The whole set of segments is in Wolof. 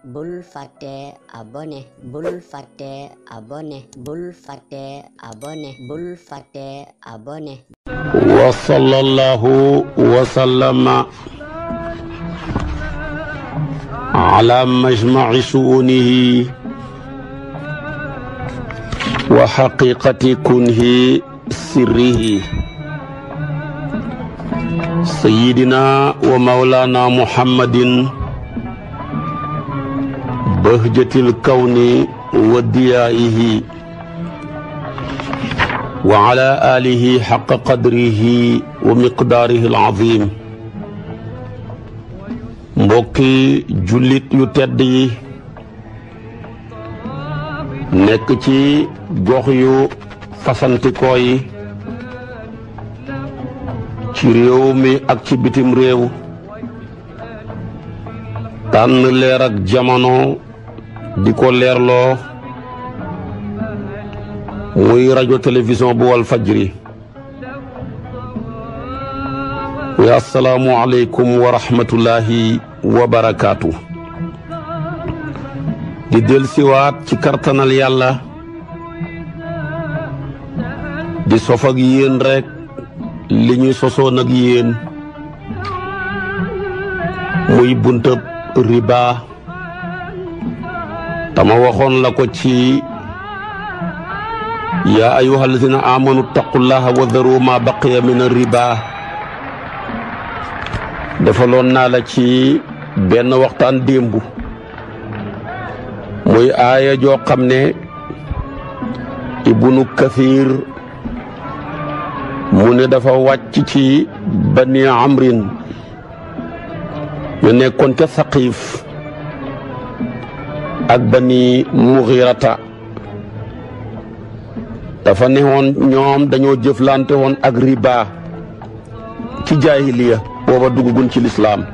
bul fàtte abonné bul fàtte abonné bul fàtte abonné bul fàtte abonné wa sallallahu wa sallama ala majma'i su'unihi wa haqiqati kunhi sirrihi sayyidina wa mawlana muhammadin bahjatil kawni wa diyaihi wa ala alihi haqqa qadrihi wa miqdaarihi al-azim. mbokki jullit yu tedd yi nekk ci gox yu fasantikoo yi ci réew mi ak ci bitim réew tànn leer ak jamono di ko leerloo muy rajo télévision bu wal fajri. wa assalaamu aleykum wa rahmatullahi wa barakaatu. di delsiwaat ci kartanal yàlla di sof ak yéen rek li ñuy sosoon ak yéen muy buntab riba tama waxoon la ko ci yaa ayyuha allazina amanu taqullaha wa daru ma baqiya min riba defaloon naa la ci benn waxtaan démb muy aaya joo xam ne ibnu kathir mu ne dafa wàcc ci bani amrin ñu nekkoon ca Saqiif ak bani Mughirata dafa newoon ñoom dañoo jëflante woon ak riba ci jaahiliya booba duggugun ci lislaam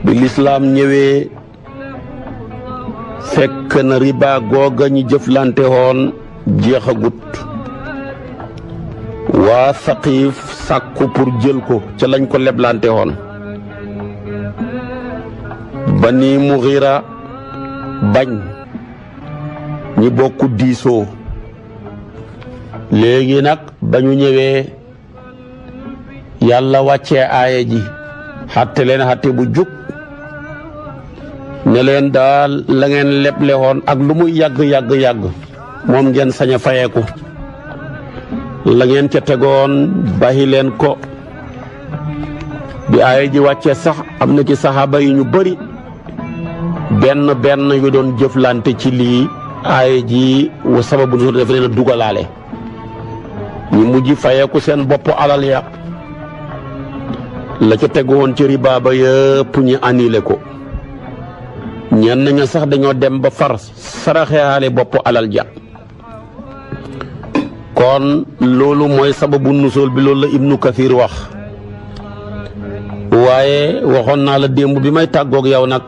bi lislaam ñëwee fekk na riba googa ñi jëflante woon jeexagut waa Saqiif sàkku pour jël ko ca lañ ko leblante woon bani Mughira bañ ñi bokk diisoo léegi nag ba ñu ñëwee yàlla wàccee aaya ji xatte leen xatte bu jub ne leen daal la ngeen leble woon ak lu muy yàgg moom ngeen sañ a fayeeku la ngeen ca tegoon bàyyi leen ko. bi aaya ji wàccee sax am na ci saxaaba yi ñu bari benn yu doon jëflante ci lii aaya ji wa sababu nu def leen a dugalaale ñu mujj fayeeku seen bopp alal ya la ca tegu woon ci riba ba yëpp ñu annulé ko ñenn ña sax dañoo dem ba far saraxeale bopp alal ja. kon loolu mooy sababu nusul bi loolu la ibnu kathir wax waaye waxoon naa la démb bi may tàggoog yow nag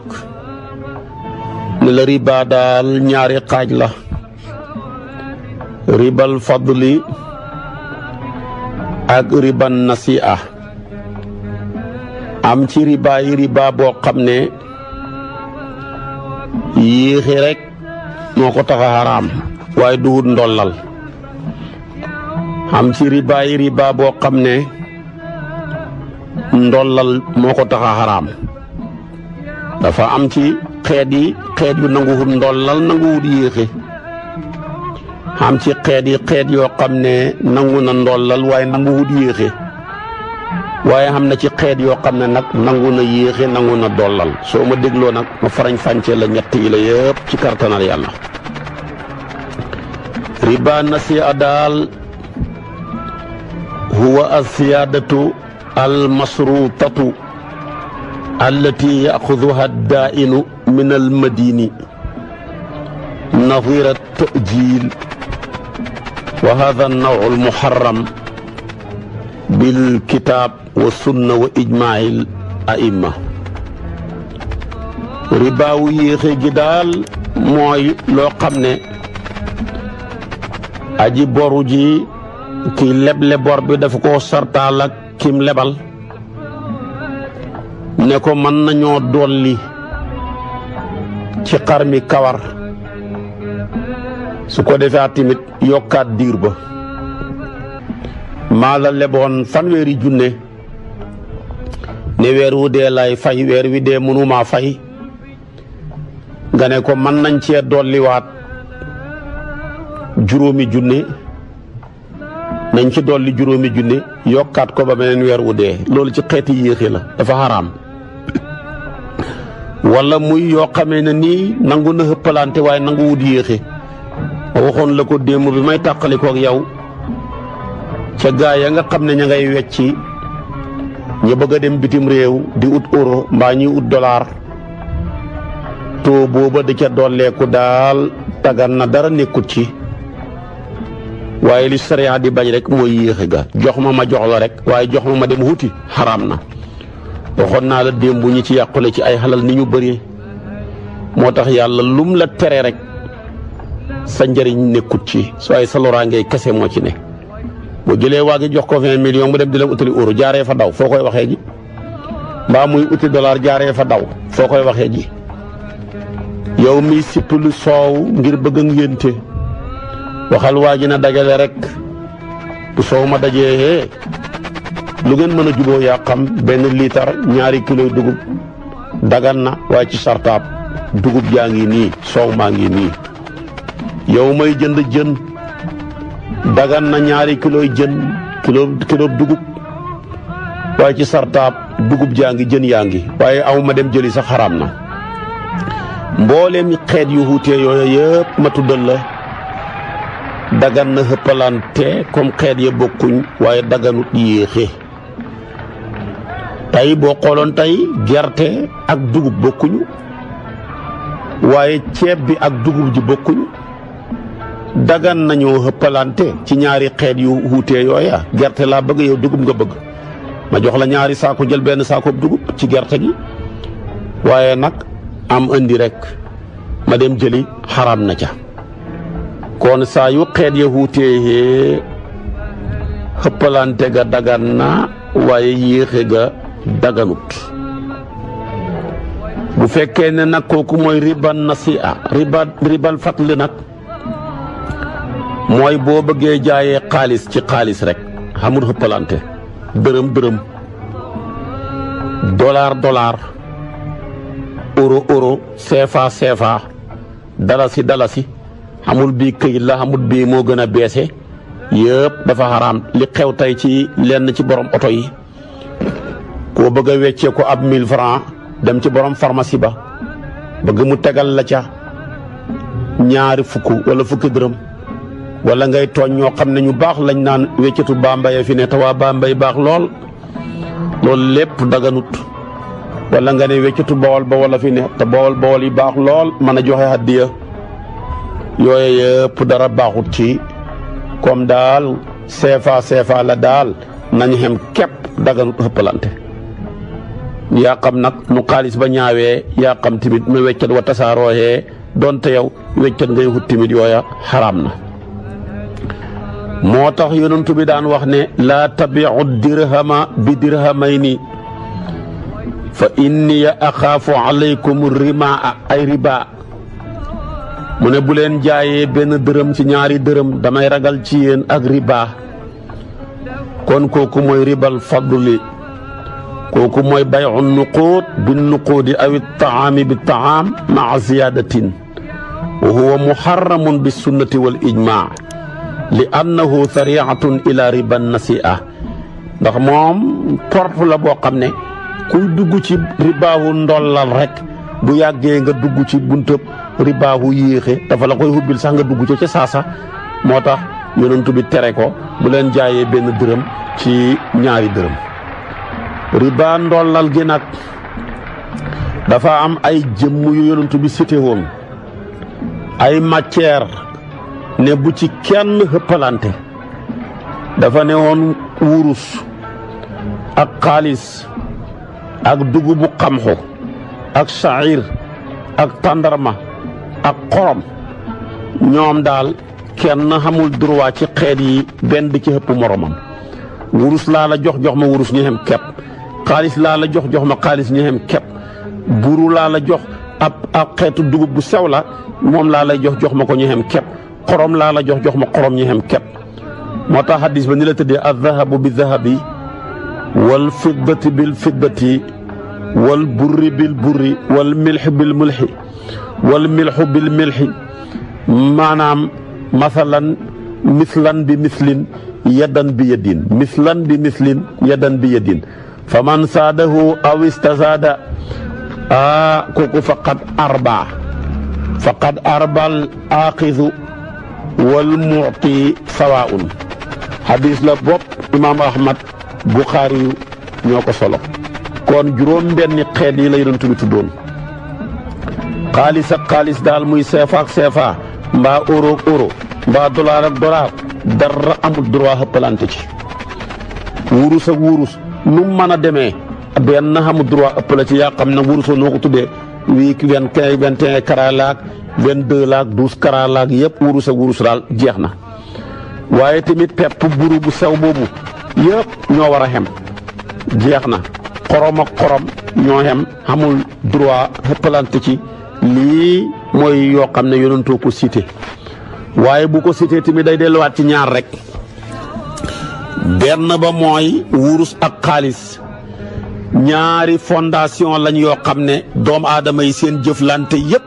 ne la riba daal ñaari xaaj la ribal fadli ak riban nasi'a. am ci riba yi riba boo xam ne yéexi rek moo ko tax a xaraam waaye duwut ndollal. am ci riba yi riba boo xam ne ndollal moo ko tax a xaraam. dafa am ci xeet yu nanguwut ndollal nanguwut yéexi. am ci xeet yoo xam ne nangu na ndollal waaye nanguwut yéexe waaye xam na ci xeet yoo xam ne nag nangu na yéexe nangu na dollal. soo ma dégloo nag ma farañ fànce la ñett yi la yëpp ci kartanal yàlla. riba nasi'a daal huwa as-siyaadatu al-masruutatu allati ya'xuduha ad-daa'inu min al-madini nadira at-ta'jiil wa haadha an-naw'u al-muharram bil kitaab wa sunna wa ijmaa'il a'imma. ribaawu yéexe gi daal mooy loo xam ne aji boru ji ki leble bor bi dafa ko sartaal ak kim lebal ne ko mën nañoo dolli ci xar mi kawar su ko defee tamit yokkaat diir ba maa la leboon fanweeri junne ne weer wu dee lay fay weer wi dee mënumaa fay nga ne ko mën nañ cee dolliwaat juróomi junne nañ ci dolli juróomi junne yokkaat ko ba beneen weer wu dee loolu ci xeeti yéexe la dafa xaraam wala muy yoo xamee ne nii nangu na xëppalante waaye nangu wut yéexe waxoon la ko démb bi may tàqali ko ak yow ca gaa ya nga xam ne ña ngay wecci ñu bëgg a dem bitim réew di ut euro mbaa ñuy ut dollar taux booba da ca dolleeku daal tagan na dara nekkut ci waaye li sariya di bañ rek mooy yéexe ga jox ma jox la rek waaye jox ma dem wuti xaraam na waxoon naa la démb ñi ci yàqule ci ay xalal ni ñu bëree moo tax yàlla lum la tere rek sa njëriñ nekkut ci soo ay sa loraangee kese moo ci ne boo jëlee waa gi jox ko 20 millions mu dem di la utali euro jaaree fa daw foo koy waxee ji mbaa muy uti dollar jaaree fa daw foo koy waxee ji yow mi sipp lu soow ngir bëgg a ngénte waxal waa ji na dajale rek bu soow ma dajee lu ngeen mën a juboo yaa xam benn liitar 2 kilo dugub dagan na waaye ci sartaab dugub jaa ngi nii soow maa ngi nii yow may jënd jën dagan na 2 kilo jën kilo dugub waaye ci sartaab dugub jaa ngi jën yaa ngi waaye aw ma dem jëli sax xaraam na mbooleem xeet yu wuute yooyu yëpp ma tuddal la dagan na xëppalante comme xeet ya bokkuñ waaye daganut yéexe tey boo xooloon tey gerte ak dugub bokkuñu waaye ceeb bi ak dugub ji bokkuñu dagan nañoo xëppalante ci ñaari xeet yu wuute yooya gerte laa bëgg yow dugub nga bëgg ma jox la 2 saako jël benn saako dugub ci gerte gi waaye nag am indi rek ma dem jëli xaraam na ca kon saa yu xeet ya wuutee xëppalante ga dagan na waaye yéexe ga daganut bu fekkee ne nag kooku mooy riban nasi'a ribal fatli nag mooy boo bëggee jaayee xaalis ci xaalis rek xamul xëppalante dërëm dollar euro CFA dalasi xamul bii këyit la xamul bii moo gën a beese yëpp dafa xaraam li xew tey ci lenn ci borom oto yi koo bëgg a weccee ko ab 1000 francs dem ci borom pharmacie ba bëgg mu tegal la ca 2 fukk wala fukki dërëm wala ngay tooñ ñoo xam ne ñu baax lañ naan weccatu Bambey fi ne te waa Bambey baax lool loolu lépp daganut wala nga ne weccatu Bawol ba wala fi ne te Bawol yi baax lool mën a joxe hadiya yooyu yëpp dara baaxut ci comme daal CFA la daal nañ xem képp daganut xëppalante yaa xam nag nu xaalis ba ñaawee yaa xam tamit nu weccat wa tasaarooyee doonte yow weccat ngay wut tamit yooya xaraam na moo tax yonent bi daan wax ne laa tabiu dirhama bi dirhamayni fa inni axaafu alaykum rimaa ay riba mu ne bu leen jaayee benn dërëm ci 2 dërëm damay ragal ci yéen ak riba kon kooku mooy ribal fadli kooku mooy bayu nuquud bin nuquudi aw taami bi taam maa ziyadatin wa huwa muharramun bi sunnati wal ijmaa li annahu sariatun ila riban nasi'a ndax moom porte la boo xam ne kuy dugg ci ribaawu ndollal rek bu yàggee nga dugg ci buntëb ribaawu yéexe dafa la koy hubbil sax nga dugg ca saasa moo tax yonent bi tere ko bu leen jaayee benn dërëm ci 2 dërëm riba ndollal gi nag dafa am ay jëmm yu yonent bi cité woon ay matière ne bu ci kenn xëppalante dafa ne woon wurus ak xaalis ak dugubu xamxu ak sair ak tàndarma ak xorom ñoom daal kenn xamul droit ci xeet yi benn di ci xëpp moromam wurus laa la jox ma wurus ñu xem kepp xaalis laa la jox ma xaalis ñu xem kepp buru laa la jox ab xeetu dugub bu sew la moom laa lay jox ma ko ñu xem kepp xorom laa la jox ma xorom ñu xem kepp moo tax hadis ba ni la tëddee az-zahabu bi zahabi wal fiddati bil fiddati wal burri bil burri wal milxi bil milxi wal milxu bil milxi maanaam masalan mislan bi mislin yadan bi yadin mislan bi mislin yadan bi yadin fa man saadahu aw istazaada kooku faqad arbal aaxidu wal mu'ti sawaa'un hadis la bopp imaam Ahmad Buxaari yu ñoo ko solo kon juróom benni xeet yi la Yonent bi tuddoon xaalis ak xaalis daal muy CFA ak CFA mbaa euro ak euro mbaa dollar ak dollar dara amul droit ëppalante ci wurus ak wurus nu mën a demee benn amul droit ëppale ci yaa xam ne wurusoo noo ko tuddee wii 21 carats laak 22 laak 12 carats laak yëpp wurus ak wurus daal jeex na waaye tamit pepp buru bu sew boobu yëpp ñoo war a xem jeex na xorom ak xorom ñoo xem amul droit ëppalante ci lii mooy yoo xam ne yonentoo ko cité waaye bu ko cité tamit day delluwaat ci ñaar rek benn ba mooy wurus ak xaalis ñaari fondation lañ yoo xam ne doomu aadama yi seen jëflante yépp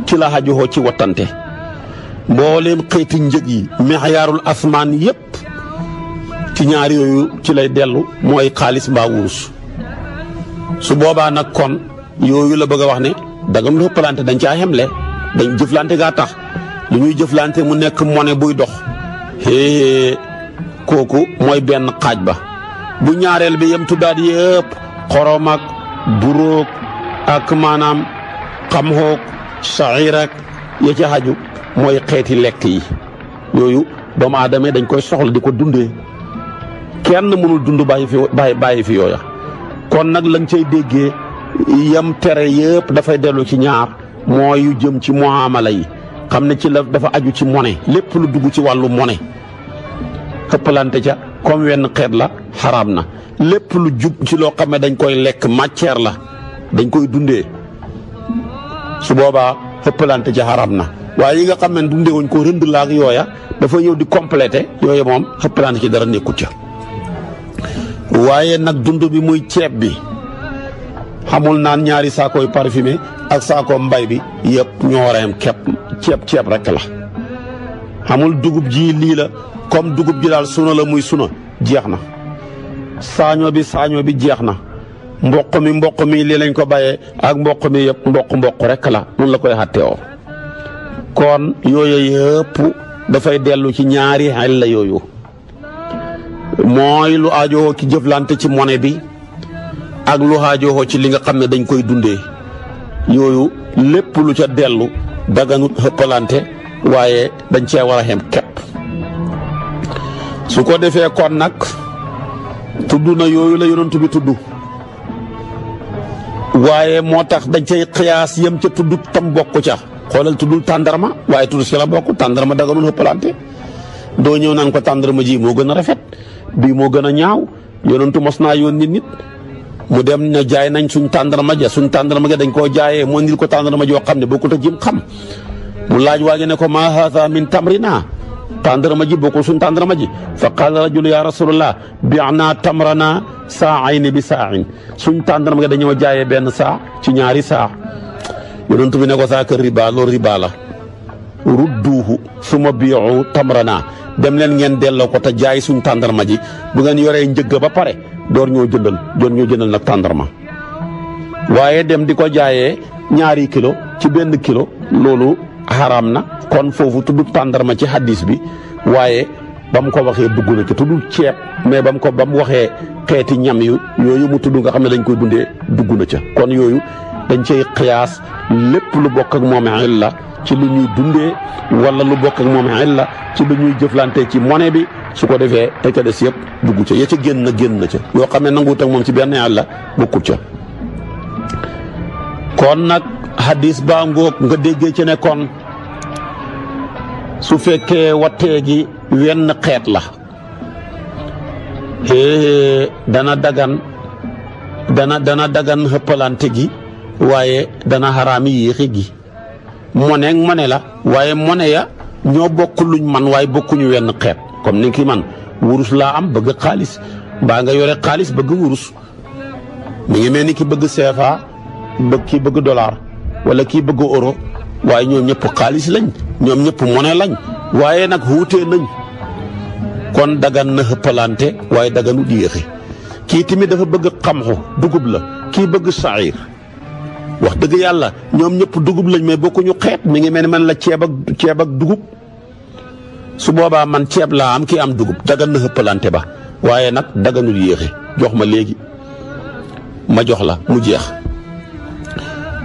ci la xajuxoo ci wattante mbooleem xeeti njëg yi mexyaarul asmaan yépp ci ñaari yooyu ci lay dellu mooy xaalis mbaa wurus su boobaa nag kon yooyu la bëgg a wax ne dagam lu ëppalante dañ caa xemle dañ jëflante gaa tax lu ñuy jëflante mu nekk monnaie buy dox kooku mooy benn xaaj ba bu ñaareel bi yem tuddaat yëpp xorom ak buróog ak maanaam xamxoog saxiir ak ya ca xaju mooy xeeti lekk yi yooyu doomu aadama dañ koy soxla di ko dundee kenn mënul dund bàyyi fi yooya kon nag lañ cay déggee yam tere yëpp dafay dellu ci ñaar mooy yu jëm ci muamala yi xam ne ci la dafa aju ci monnaie lépp lu dugg ci wàllu monnaie xëppalante ca comme wenn xeet la xaraam na lépp lu jub ci loo xam ne dañ koy lekk matière la dañ koy dundee su boobaa xëppalante ca xaraam na waaye yi nga xam ne dundee wuñ ko rënd laak yooya dafa ñëw di complété yooya moom xëppalante ci dara nekkut ca waaye nag dund bi muy ceeb bi xamul naan ñaari saakooy parfumé ak saakoo mbay bi yëpp ñoo war a yem kepp ceeb rek la xamul dugub ji lii la comme dugub ji daal suna la muy suna jeex na saaño bi jeex na mboq mi lii lañ ko bàyyee ak mboq mi yëpp mboq rek la noonu la koy xàtteewoo kon yooyu yëpp dafay dellu ci ñaari xel la yooyu mooy lu aajowoo ci jëflante ci monnaie bi ak lu aajowoo ci li nga xam ne dañ koy dundee yooyu lépp lu ca dellu daganut xëppalante waaye dañ cee war a xem kepp su ko defee kon nag tudd na yooyu la yonent bi tudd waaye moo tax dañ cay xiyaas yem ca tudd tam bokk ca xoolal tuddul tàndarma waaye tudd si la bokk tàndarma daganul xëppalante doo ñëw naan ko tàndarma ji moo gën a rafet bii moo gën a ñaaw yonentu mos naa yónni nit mu dem ne jaay nañ suñ tàndarma ja dañ koo jaayee moo nil ko tàndarma joo xam ne bokkul ak jëm xam mu laaj waaji ne ko ma haza min tamrina tàndarma ji bokkul suñ tàndarma ji fa qaala rajulu ya rasulullah bi'na tamrana saa'ayni bi saa'in suñ tàndarma ga dañoo jaayee benn saa ci ñaari saa yonent bi ne ko saaka riba loolu riba la rudduuhu suma bi'u tamrana dem leen ngeen delloo ko te jaay suñ tàndarma ji bu ngeen yoree njëgg ba pare door ñoo jëndal nag tàndarma waaye dem di ko jaayee ñaari kilo ci benn kilo loolu xaraam na kon foofu tudd tàndarma ci hadis bi waaye ba mu ko waxee dugg na ci tuddul ceeb mais ba mu waxee xeeti ñam yooyu mu tudd nga xam ne dañ koy dundee dugg na ca kon yooyu dañ cay xiyaas lépp lu bokk ak moom illa ci lu ñuy dundee wala lu bokk ak moom illa ci lu ñuy jëflante ci monnaie bi su ko defee te ca des yëpp dugg ca ya ca génn na ca yoo xam ne nanguwut ak moom ci benn illa bokkut ca kon nag hadis baa ngoog nga déggee ci ne kon su fekkee wattee gi wenn xeet la dana dagan xëppalante gi waaye dana xaraami yéexe gi mone la waaye mone ya ñoo bokk luñ man waaye bokkuñu wenn xeet comme ni ki man wurus laa am bëgg xaalis mbaa nga yore xaalis bëgg wurus mi ngi mel ni ki bëgg CFA kii bëgg dollar wala kii bëgg euro waaye ñoom ñëpp xaalis lañ ñoom ñëpp monnaie lañ waaye nag wuutee nañ kon dagan na xëppalante waaye daganu yéexe kii tamit dafa bëgg xamxu dugub la kii bëgg saxiir wax dëgg yàlla ñoom ñëpp dugub lañ mais bokkuñu xeet mi ngi mel ni man la ceeb ak dugub su boobaa man ceeb laa am kii am dugub dagan na xëppalante ba waaye nag daganul yéexe jox ma léegi ma jox la mu jeex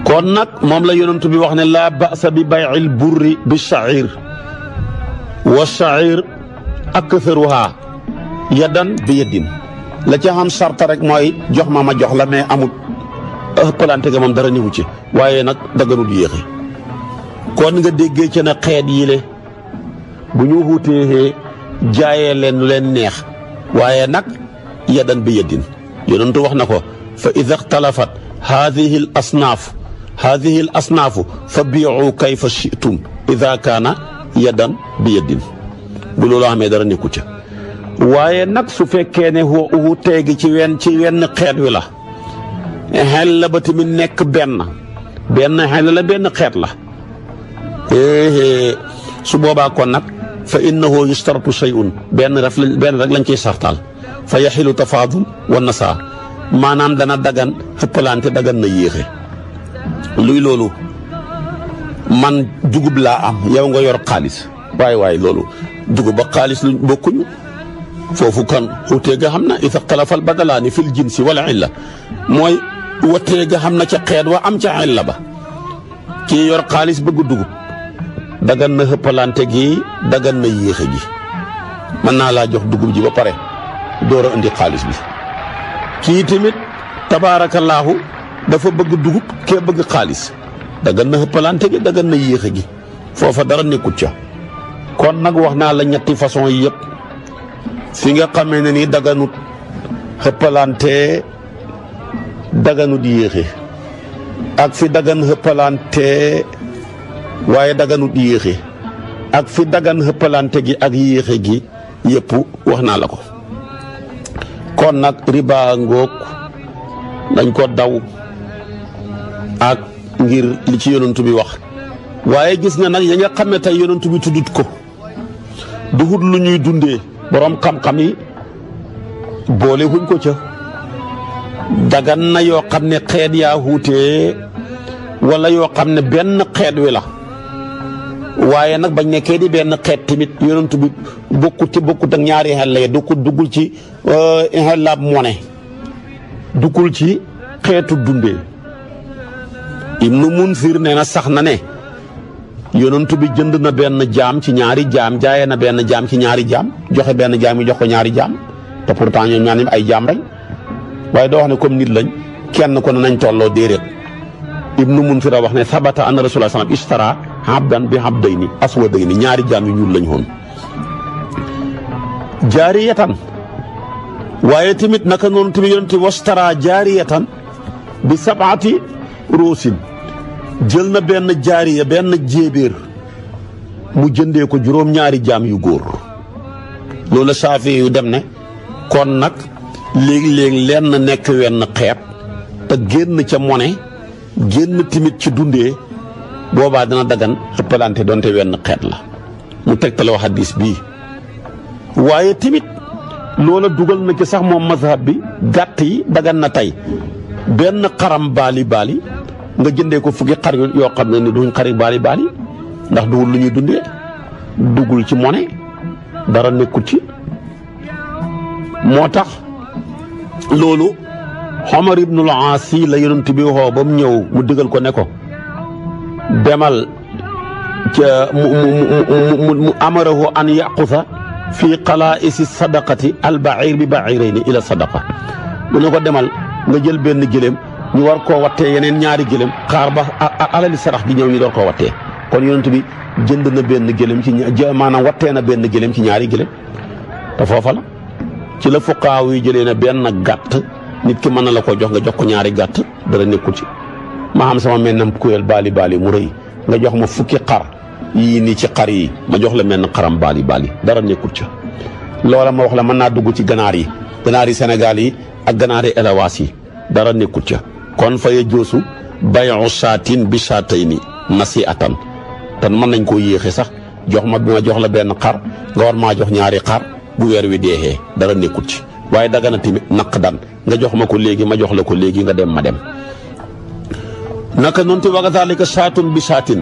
kon nag moom la yonent bi wax ne laa ba'sa bi bay'il burri bi sha'ir wa sha'ir aktharuha yadan bi yadin la ca xam sarta rek mooy jox ma jox la mais amul ëppalante ga moom dara niwu ci waaye nag daganul yéexe kon nga déggee ci na xeet yi le bu ñu wuutee jaayee leen lu leen neex waaye nag yadan bi yadin yonentu wax na ko fa ida ixtalafat hadihi al asnaafu fa biicu kayfa shi'tum ida kaana yadan bi yadin bu loolu xamee dara nekku ca waaye nag su fekkee ne wuutee gi ci wenn xeet wi la xel la ba tamit nekk benn xel la benn xeet la su boobaa kon nag fa innahu yustaratu shay'un benn rek lañ ciy sartaal fa yaxilu tafaadul wa nasaa maanaam dana dagan xëppalante dagan na yéexe luy loolu man dugub laa am yow nga yor xaalis waaye loolu dugub ak xaalis luñ bokkuñu foofu kan wutee ga xam na ida xtalafal badalaani fil jinsi wala illa mooy watee ga xam na ca xeet wa am ca illa ba kii yor xaalis bëgg dugub dagan na xëppalante gi dagan na yéexe gi mën naa laa jox dugub ji ba pare door a indi xaalis bi kii tamit tabaarakallaahu dafa bëgg dugub kee bëgg xaalis dagan na xëppalante gi dagan na yéexe gi foofa dara nekkut ca kon nag wax naa la ñetti façon yi yëpp fi nga xamee ne ni daganut xëppalante daganut yéexe ak fi dagan xëppalante waaye daganut yéexe ak fi dagan xëppalante gi ak yéexe gi yëpp wax naa la ko kon nag riba ngoog dañ ko daw ak ngir li ci yonent bi wax waaye gis nga nag ya nga xam ne tey yonent bi tuddut ko duhut lu ñuy dundee borom xam-xam yi boole wuñ ko ca dagan na yoo xam ne xeet yaa wuutee wala yoo xam ne benn xeet wi la waaye nag bañ nekkee di benn xeet tamit yonent bi bokkut ak ñaari xel la duggul ci xelaab mone duggul ci xeetu dundee Ibnu Munzir nee na sax na ne yonent bi jënd na benn jaam ci ñaari jaam jaayee na benn jaam ci ñaari jaam joxe benn jaam yi jox ko ñaari jaam te pourtant ñoom ñaar ñi ay jaam lañ waaye doo wax ne comme nit lañ kenn ko ne nañ tolloo déedéet Ibnu Munzir a wax ne sabata anna Rasulullah sallam ishtara abdan bi abdayni aswadayni ñaari jaam yu ñuul lañ woon jaariyatan waaye tamit naka noonu tamit yonent bi wastara jaariyatan bi sab'ati ruusin jël na benn jaariya benn jéebéer mu jëndee ko juróom-ñaari jaam yu góor loolu saafi yu dem ne kon nag léegi-léegi lenn nekk wenn xeet te génn ca mone génn timit ci dundee boobaa dana dagan ëppalante doonte wenn xeet la mu tegtaloo xadis bii waaye timit loola dugal na ci sax moom mazhab bi gàtt yi dagan na tey benn xaram baali nga jëndee ko fukki xar yoo xam ne ni duñ xari baali ndax dugul lu ñuy dundee duggul ci mone dara nekkul ci moo tax loolu Omar ibnul Aas la yonent bi waxoo ba mu ñëw mu digal ko ne ko demal ca mu amarahu an yaqusa fii xalaa'isi sadaqati al ba'iir bi ba'iirayni ila sadaqa mu ne ko demal nga jël benn gëléem ñu war koo wattee yeneen ñaari gëléem xaar ba alali sarax di ñëw ñu door koo wattee kon yonent bi jënd na benn gëléem maanaam wattee na benn gëléem ci ñaari gëléem te foofa la ci la fuqaaw yi jëlee na benn gàtt nit ki mën na la ko jox nga jox ko ñaari gàtt dara nekkul ci ma xam sama mennam kuyel baali mu rëy nga jox ma fukki xar yii nii ci xar yi ma jox la menn xaram baali dara nekkul ca loola ma wax la mën naa dugg ci ganaar yi Sénégal yi ak ganaari élevage yi dara nekkul ca kon fa yajoosu bayu saatin bi saatayni nasi'atan tan mën nañ koo yéexe sax jox ma jox la benn xar nga war maa jox ñaari xar bu weer wi deexee dara nekkul ci waaye dagana tamit naq dan nga jox ma ko léegi ma jox la ko léegi nga dem ma dem naka noonu ti waga zalika saatun bi saatin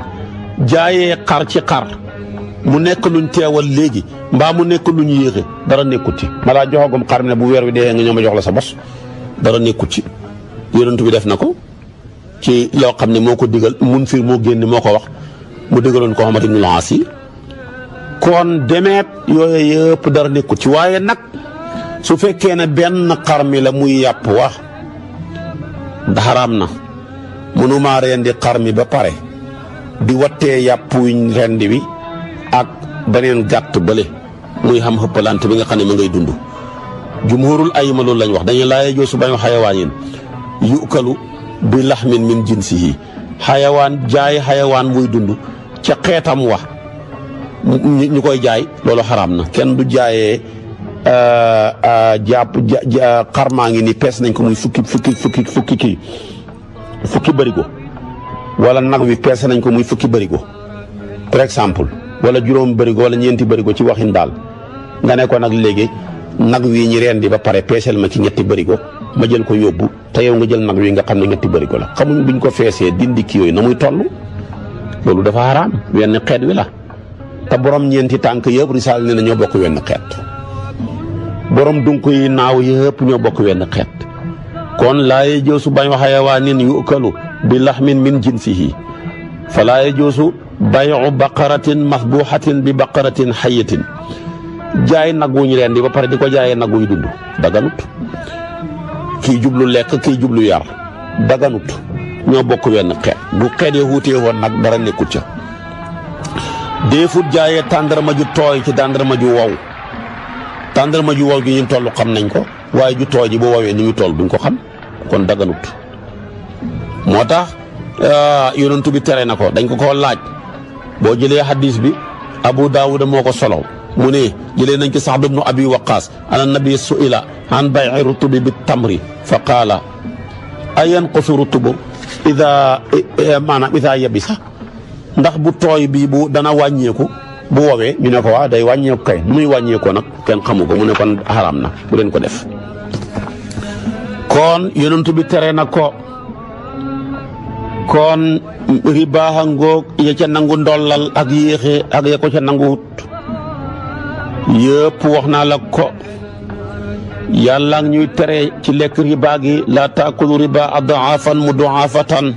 jaayee xar ci xar mu nekk luñ teewal léegi mbaa mu nekk luñ yéexe dara nekkut ci ma laa joxagum xar mi ne bu weer wi deexee nga ñëw ma jox la sa bos dara nekkut ci yonent bi def na ko ci loo xam ne moo ko digal mun fir moo génn moo ko wax mu digaloon ko Muhammad ibn al-Aas kon demeet yooyu yëpp dara nekkut ci waaye nag su fekkee ne benn xar mi la muy yàpp wax xaraam na mënumaa rendi xar mi ba pare di wattee yàpp wiñ rendi wi ak beneen gàtt bële muy xam xëppalante bi nga xam ne ma ngay dund jumhurul ayima loolu lañ wax dañuy laaye joo su bañu xayawaanin yukalu bi laxmin min jinsihi xayawaan jaay xayawaan muy dund ca xeetam wax ñu koy jaay loolu xaraam na kenn du jaayee xar maa ngi ni pees nañ ko muy fukki bërigo wala nag wi pees nañ ko muy fukki bërigo par exemple wala juróom bërigo wala ñeenti bërigo ci waxin daal nga ne ko nag léegi nag wi ñi rendi ba pare peeseel ma ci ñetti bërigo ma jël ko yóbbu te yow nga jël nag wi nga xam ne ñetti bërigo la xamuñ buñ ko feesee dindi kii yooyu na muy toll loolu dafa xaraam wenn xeet wi la te borom ñeenti tànk yëpp risaal ne na ñoo bokk wenn xeet borom dunk yi naaw yëpp ñoo bokk wenn xeet kon laa yajoosu bayu xayawaanin yukalu bi laxmin min jinsihi fa laa yajoosu bayu baqaratin masbuxatin bi baqaratin xayatin jaay nag wuñ rendi ba pare di ko jaayee nag wuy dund daganut kii jublu lekk kii jublu yar daganut ñoo bokk wenn xeet bu xeet ya wuutee woon nag dara nekkut ca déefut jaayee tàndarma ju tooy ci tàndarma ju wow tàndarma ju wow gi ñu toll xam nañ ko waaye ju tooy ji bu wowee ni ñu toll duñ ko xam kon daganut moo tax yonent bi tere na ko dañ ko laaj boo jëlee hadis bi Abu Daawuda moo ko solo mu ne jëlee nañ ci Sa'd ibn Abi Waqqaas ana nabi su'ila an bay'i rutubi bi tamri fa qaala ayanqusu rutubu ida yabisa ndax bu tooy bi bu dana wàññeeku bu woowee ñu ne ko waa day wàññeeku kay nu muy wàññeekoo nag kenn xamu ko mu ne kon xaraam na bu leen ko def kon yonent bi tere na ko kon ribaaxa ngoog ya ca nangu ndollal ak yéexe ak ya ko ca nanguwut yëpp wax naa la ko yàlla ñuy tere ci lekk riba gi la taakulu riba adaafan mudaafatan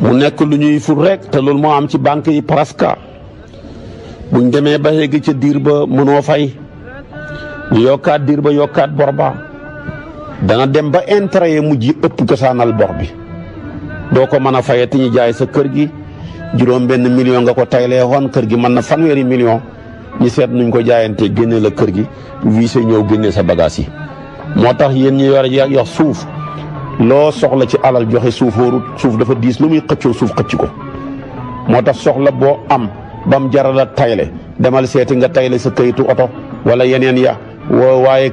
mu nekk lu ñuy ful rek te loolu moo am ci banque yi presque buñ demee ba yegg ca diir ba mënoo fay ñu yokkaat diir ba yokkaat bor ba dana dem ba intérêt yi mujj ëpp cosaanal bor bi doo ko mën a fayati ñu jaay sa kër gi juróom benn million nga ko taylee woon kër gi mën na fanweeri million ñu seet nuñ ko jaayante génne la kër gi wiise ñëw génne sa bagage yi moo tax yéen ñi yor suuf loo soxla ci alal joxe suuf wóorut suuf dafa diis lu muy xëccoo suuf xëcc ko moo tax soxla boo am bam jaral a tayle demal seeti nga tayle sa kayitu oto wala yeneen ya waaye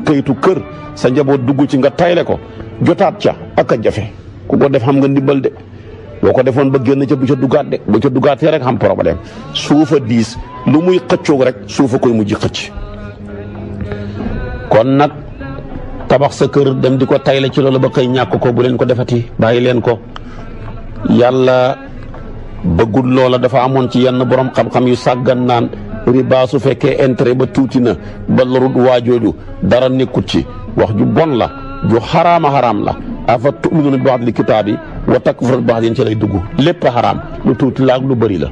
kayitu kër sa njaboot dugg ci nga tayle ko jotaat ca ak a jafe ku ko def xam nga ndimbal de boo ko defoon ba génn ca bu ca duggaat de bu ca duggaatee rek xam problème suufa diis lu muy xëccoog rek suufa koy mujj xëcc kon nag tabax sa kër dem di ko tayle ci loolu ba koy ñàkk ko bu leen ko defati bàyyi leen ko yàlla bëggul loola dafa amoon ci yenn borom xam-xam yu sàggan naan riba su fekkee intérêt ba tuuti na ba lorut waajooju dara nekkut ci wax ju bon la ju xaraama xaraam la afa tu'minuuna bi ba'dil kitaabi wa takfuruuna bi ba'din ci lay dugg lépp a xaraam lu tuuti la ak lu bëri la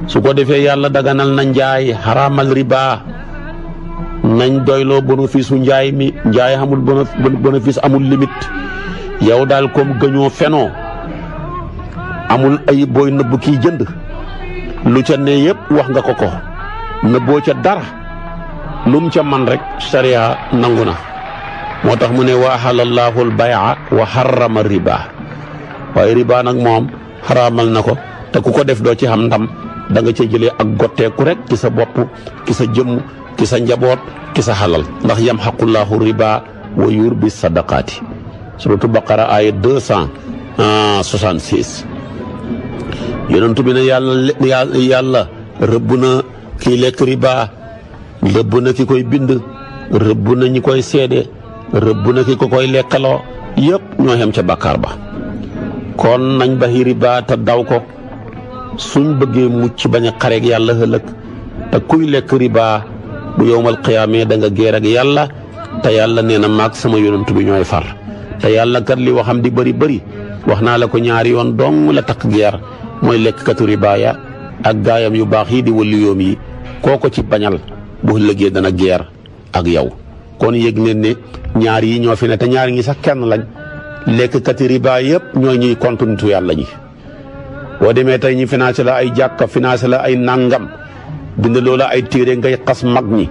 su ko defee yàlla daganal na njaay xaraamal riba nañ doyloo bénéfice u njaay mi njaay amul bénéfice amul limite yow daal comme gëñoo fenoo amul ay booy nëbb kii jënd lu ca ne yëpp wax nga ko nëbboo ca dara lum ca man rek sariya nangu na moo tax mu ne wa ahalallaahu al-bay'a wa harrama riba waaye riba nag moom xaraamal na ko te ku ko def doo ci xam ndam da nga cee jëlee ak gotteeku rek ci sa bopp ci sa jëmm ci sa njaboot ci sa xalal ndax yamxaqullaahu riba wa yurbi sadaqaati suratu baqara aya 266 yonentu bi ne yàlla rëbb na kii lekk riba rëbb na ki koy bind rëbb na ñi koy seede rëbb na ki ko koy lekkaloo yëpp ñoo xem ca bàkkaar ba kon nañ baxi riba te daw ko suñ bëggee mucc bañ a xareeg yàlla ëllëg te kuy lekk riba bu yowmal qiyaamee da nga géer ak yàlla te yàlla nee na maag sama yonent bi ñooy far te yàlla kat li waxam di bëri bëri wax naa la ko ñaari yoon dong la takk geer mooy lekkatu riba ya ak gaayam yu baax yi di waliyoom yi kooko ci bañal bu ëllëgee dana geer ak yow kon yëg neen ne ñaar yi ñoo fi ne te ñaar ñi sax kenn lañ lekkati riba yëpp ñooy ñuy compte nitu yàlla ñi boo demee tey ñi financé la ay jàkka financé la ay nangam bind loola ay téere ngay xas mag ñi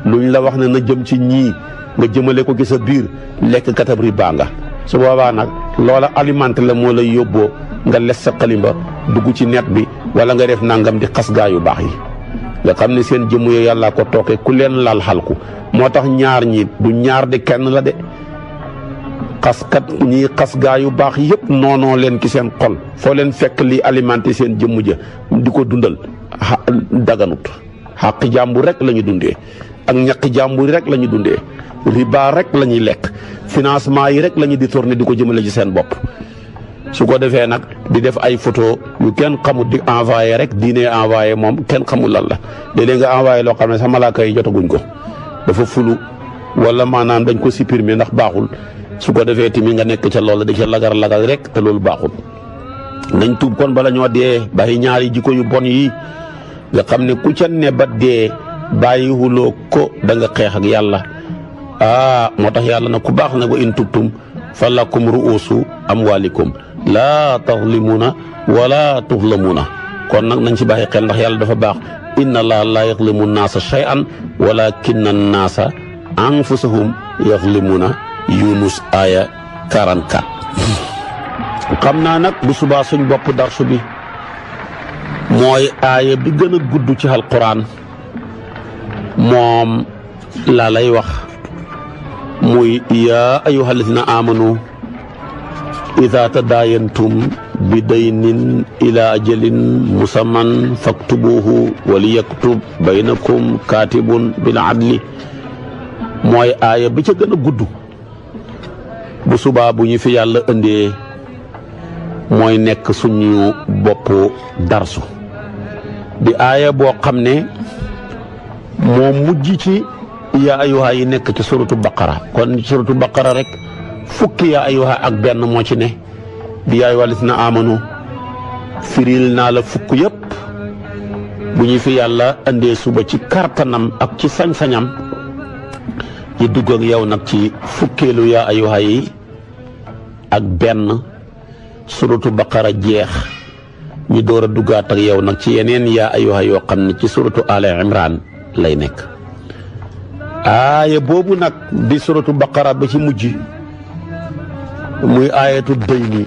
luñ la wax ne na jëm ci ñii nga jëmale ko ci sa biir lekk katab riba nga su boobaa nag loola alimenté la moo lay yóbboo nga les sa xalimba dugg ci net bi wala nga def nangam di xas gaa yu baax yi nga xam ne seen jëmm yooyu yàllaa ko tooke ku leen laal xalku moo tax ñaar ñi du ñaar de kenn la de xaskat ñii xas gaa yu baax yëpp noonoo leen ki seen xol foo leen fekk li alimenté seen jëmm ja di ko dundal daganut xàq jàmbur rek la ñu dundee ak ñaqi jàmbur rek la ñu dundee riba rek la ñuy lekk financement yi rek la ñu di tourné di ko jëmale ci seen bopp su ko defee nag di def ay photo yu kenn xamul di envoyé rek diine envoyé moom kenn xamul lan la léeg-léeg nga envoyé loo xam ne sa malaaka yi jotaguñ ko dafa fulu wala maanaam dañ ko supprimer ndax baaxul su ko defee tamit nga nekk ca loola di ca lagar rek te loolu baaxul nañ tuub kon bala ñoo dee bàyyi ñaari jikko yu bon yi nga xam ne ku ca ne ba dee bàyyiwuloo ko da nga xeex ak yàlla moo tax yàlla na ku baax na wa in tubtum fa lakum ru'usu amwalikum laa tazlimuna wala tuzlamuna kon nag nañ ci bàyyi xel ndax yàlla dafa baax inna allaha laa yazlimu naasa shay'an walakinna naasa anfusahum yazlimuna Yunus aya 44 xam naa nag bu subaa suñ bopp darsu bi mooy aaya bi gën a gudd ci alquran moom laa lay wax muy yaa ayyuhal lazina amanu idha tadayantum bi daynin ila ajalin musamman faktubuhu waliyaktub baynakum katibun bil adli mooy aaya bi ca gën a gudd bu subaa bu ñu fi yàlla indee mooy nekk suñu bopp darsu di aaya boo xam ne moo mujj ci yaa ayyuha yi nekk ci suratu baqara kon suratu baqara rek fukki yaa ayyuha ak benn moo ci ne di yaa ayyuha lasina amanu firil naa la fukk yëpp bu ñu fi yàlla indee suba ci kartanam ak ci sañ-sañam yi dugg ak yow nag ci fukkeelu yaa ayyuha yi ak benn suratu baqara jeex ñu door a duggaat ak yow nag ci yeneen yaa ayyuha yoo xam ne ci suratu ala imran lay nekk aaya boobu nag di suratu baqara ba ci mujj muy aayatu dayni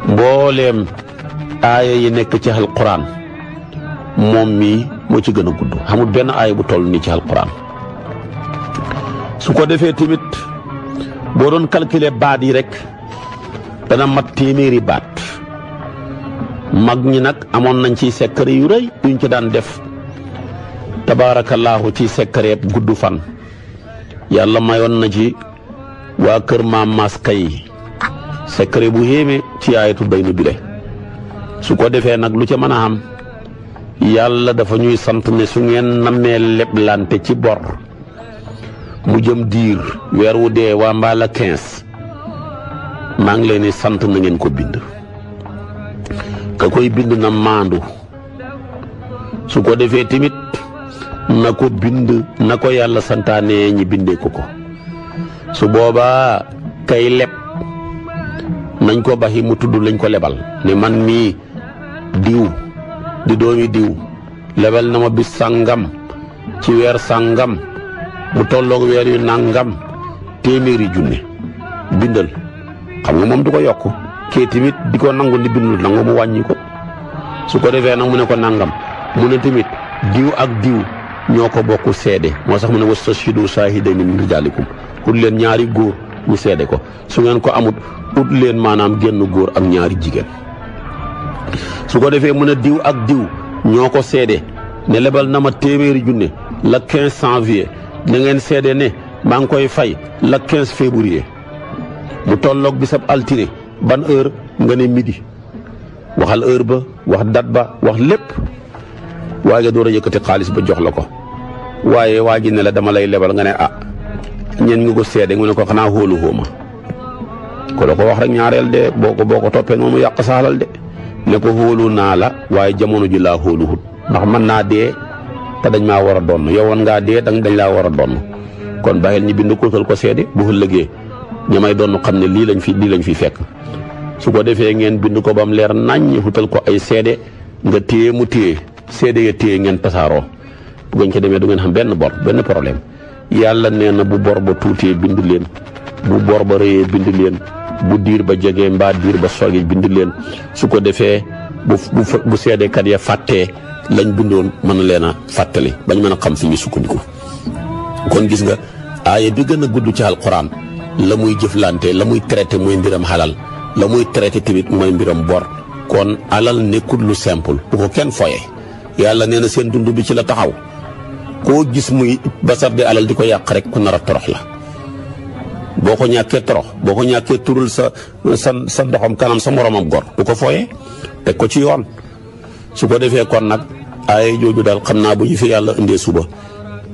mbooleem aaya yi nekk ci alquran moom mi moo ci gën a gudd xamul benn aaya bu toll nii ci alquran su ko defee tamit boo doon calculer baat yi rek dana mat téeméeri baat mag ñi nag amoon nañ ci secret yu rëy yuñ ci daan def tabaarakallaahu ci secret gudd fan yàlla mayoon na ci waa kër maam maska yi secret bu yéeme ci aayatu daynu bile su ko defee nag lu ca mën a am yàlla dafa ñuy sant ne su ngeen nammee leblante ci bor mu jëm diir weer wu dee waa mbaala 15 maa ngi leen di sant na ngeen ko bind ka koy bind na maandu su ko defee tamit na ko bind na ko yàlla santaane ñi bindee ko su boobaa kay leb nañ ko baxi mu tudd lañ ko lebal ne man mii diw di doomi diw lebal na ma bis sàngam ci weer sàngam mu tolloog weer yu nàngam téeméeri junne bindal xam nga moom du ko yokk kii tamit di ko nangu ni bindul nangu mu wàññi ko su ko defee nag mu ne ko nangam mu ne tamit diw ak diw ñoo ko bokk seede moo sax mu ne wastashhidu shahidayni min rijaalikum ut leen ñaari góor ñu seede ko su ngeen ko amut ut leen maanaam génn góor ak ñaari jigéen su ko defee mu ne diw ak diw ñoo ko seede ne lebal na ma téeméeri junne la 15 janvier na ngeen seede ne maa ngi koy fay la 15 février mu tolloog bisab altine ban heure nga ne midi waxal heure ba wax date ba wax lépp waaye door a yëkkati xaalis ba jox la ko waaye waa ji ne la dama lay lebal nga ne ñeen nga ko seede mu ne ko xanaa xóolu xóoma ko la ko wax rek ñaareel de boo ko toppee noonu yàq saalal de ne ko xóolu naa la waaye jamono ji laa xóoluwut ndax mën naa dee te dañ maa war a donn yow woon ngaa dee dañ laa war a donn kon bàyyil ñi bind ko ko seede bu ëllëgee ñamay doon xam ne lii lañ fi fekk su ko defee ngeen bind ko ba mu leer naññ xutal ko ay seede nga téye mu téye seede ya téye ngeen tasaaroo bu ngeen ko demee du ngeen xam benn problème yàlla nee na bu bor ba tuutee bind leen bu bor ba rëyee bind leen bu diir ba jegee mbaa diir ba sogee bind leen su ko defee bu seedekat ya fàttee lañ bindoon mën leen a fàttali bañ mën a xam fi ñu sukkandiku kon gis nga aaya bi gën a gudd ci alquran la muy jëflante la muy traité mooy mbiram xalal la muy traité tamit mooy mbiram bor kon alal nekkul lu simple bu ko kenn foye yàlla nee na seen dund bi ci la taxaw koo gis muy basar de alal di ko yàq rek ku nar a torox la boo ko ñàkkee torox boo ko ñàkkee turul sa doxam kanam sa moromam gor bu ko foye teg ko ci yoon su ko defee kon nag ay jooju daal xam naa bu ñu fi yàlla indee suba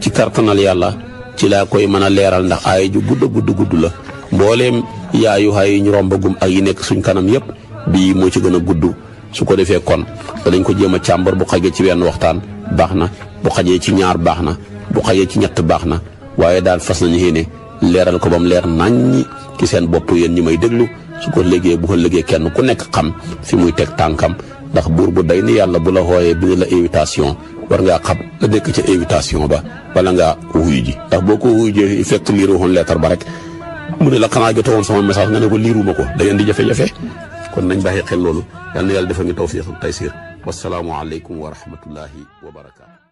ci kartanal yàlla ci laa koy mën a leeral ndax ay ju gudd la mbooleem yaayu xay ñu rombagum ak yi nekk suñ kanam yëpp bii moo ci gën a gudd su ko defee kon danañ ko jéem a càmbar bu xajee ci wenn waxtaan baax na bu xajee ci ñaar baax na bu xajee ci ñett baax na waaye daal fas nañu yéene leeral ko ba mu leer naññi ci seen bopp yéen ñi may déglu su ko léegee bu ko léegee kenn ku nekk xam fi muy teg tànkam ndax buur bu day ni yàlla bu la xooyee bi nga la invitation war ngaa xam la nekk ca invitation ba wala ngaa wuyu ji ndax boo ko wuyu ji fekk liiru woon leetar ba rek mu ne la xanaa jotoo woon sama message nga ne ko liiruma ko da ngeen di jafe-jafe kon nañ bàyyi xel loolu yal na yàlla defal ñu tawfiq ak taysiir wasalaamu aleykum wa rahmatullahi wa barakaatu